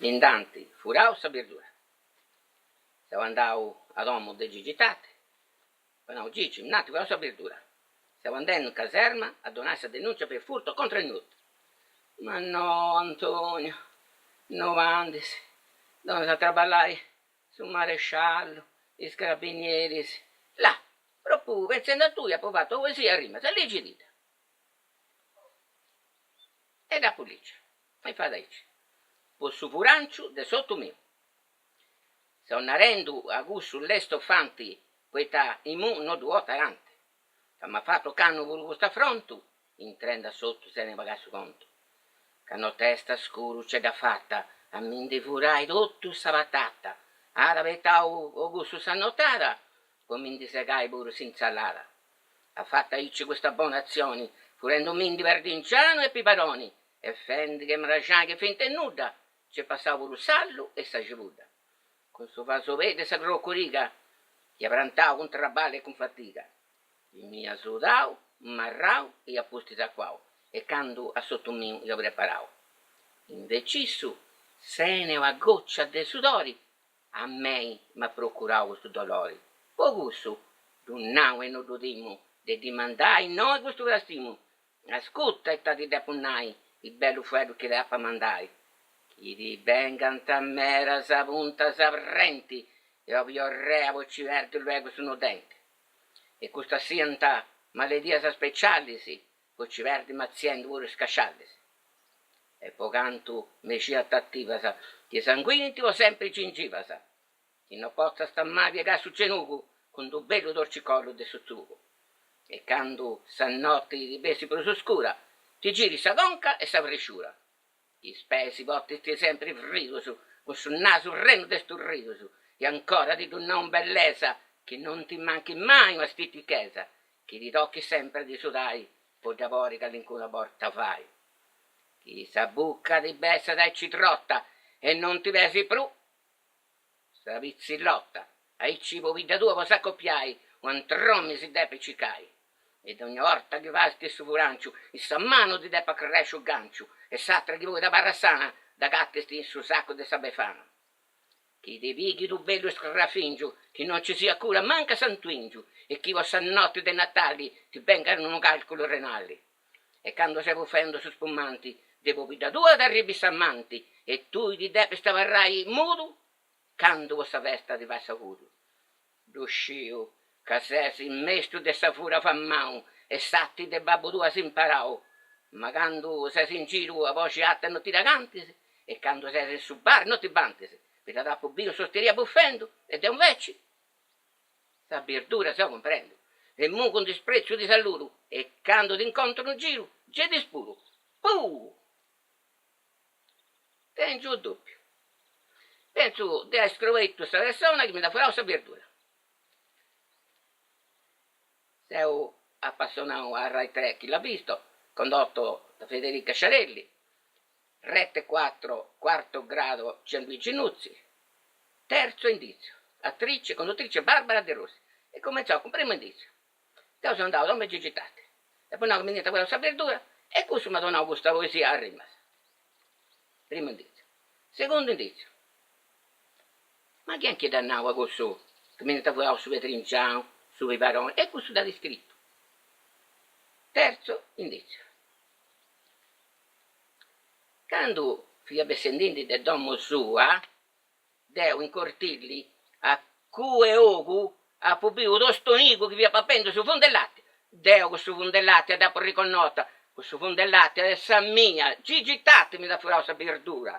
Mi nd'ant furau sa birdura. Seu andau a domu de Gigi Tatti, apu nau, Gigi, mi nd'ant furau sa birdura, seu andendu in caserma a donai sa denuncia per furto contra ignotu. Ma no, Antonio, no bandis, donas a traballai su maresciallu, is carabinieris. Là, propriu pentzendi a tui apu fatu una poesia a rimas, ligididda. E dd'apu ligia. E fait aici. Po su furanciu de s'ortu miu. Seu narendu a cussu lestofanti poita imui no ddu portu aranti. Ca m'at fatu ocannu puru custu afrontu intrendi a s'ortu sene pagai su contu. Ca notesta scuru ce dd'at fata a mi ndi furai totu sa patata. At abetau po cussu sa notada po mi ndi segai puru s'insalada. At fatu aici custa bona atzioni furendumindi perdingianu e pibaroni e fendi che mraxani che finta 'e nudda Nc'est passau puru s'allu e sa cibudda. Cun su fasobeddu e sa crocoriga chi ia prantau cun traballu e cun fatiga. Chi m'ia sudau, marrau e apustis acuau e candu a s'ortu miu ia preparau. Inveci issu, sene una goccia de sudori, a mei m'at procurau custu dolori. Po cussu, ddu nau e no ddu timu de ddi mandai innoi custu frastimu Ascurta ita ti depu nai, is bellus fueddus chi t'apu a mandai. Chi ti bengant medas puntas a brenti e una piorrea po ci perdi luegus unu denti. E custas siant maledias specialis po ci perdi matziendi puru is cascialis. E po cantu mexias t'ativas ti sanguinint po sempri is gingivas. Chi no potzast mai piegai su genugu cun d'u bellu torcicollu de su tzugu. E candu sa noti ti bessit prus scura, ti girit sa conca e sa frisciura. Is peis portist sempri fridus, cun su nasu prenu de sturridus, e ancora ti ddu nau in bellesa, chi non ti manchit mai una stitichesa, chi ti tochit sempri de sudai po dda podi calincuna borta fai. Chi sa bucca ti bessat aici trota e non ti pesit prus Sa pitzillota, aici pobidda tua po s'acopiai, u'antromi si depit circai. E dogna 'orta chi fais su furanciu, in sa manu ti depat cresci u' ganciu e s'atra chi podit abarrai sana, dd'agatist in su sacu de sa befana. Chi ti pighit u' bellu scrafingiu, chi non ci siat cura mancu a Santuingiu e chi po sa noti de Natali ti bengat unu calculu renali. E candu ses bufendu su spumanti, de pobidda tua t'arribit s'amanti e tui ti depist abarrai mudu candu po sa festa ti fait saludu. Ddu sciu ca ses mestu de sa fura famau e s'arti de babbu tuu as imparau, ma candu ses in giru a boxi arta no ti dda cantis e candu ses in su bar no ti bantis, poita t'apu biu in s'osteria bufendu e deu inveci Sa birdura seu cumprendu. E imui cun disprètziu ti saludu e candu t'incontru in giru gei ti spudu. Puh! Tèngiu unu dùbbiu. Pentzu de ai scrobetu sa persona chi mi nd'at furau sa birdura. Seu apassionau a Rai Tre Chi l'ha visto, condotto da Federica Sciarelli, Rete quattro Quarto grado Gianluigi Nuzzi, Terzo indizio, attrice e conduttrice Barbara De Rossi. E cumentzaus cun primu indizio. Deu seu andau a domu 'e Gigi Tatti e apu nau chi mi nd'iant furau sa birdura e cussu m'at donau custa poesia a rimas. Primu indizio. Segundu indizio. Ma chi nci dd'at nau a cussu chi mi nd'iant furau su pedringianu, su pibaroni e cussu dd'at iscritu. Terzo indizio. Candu fia bessendindi de domu sua, deu in cortilli, a cu 'e ogu, apu biu u' tostonigu chi fiat papendu su fundu 'e lati. Deu cussu fundu 'e lati dd'apu riconnota, cussu fundu 'e lati est sa mia, Gigi Tatti mi nd'at furau sa birdura.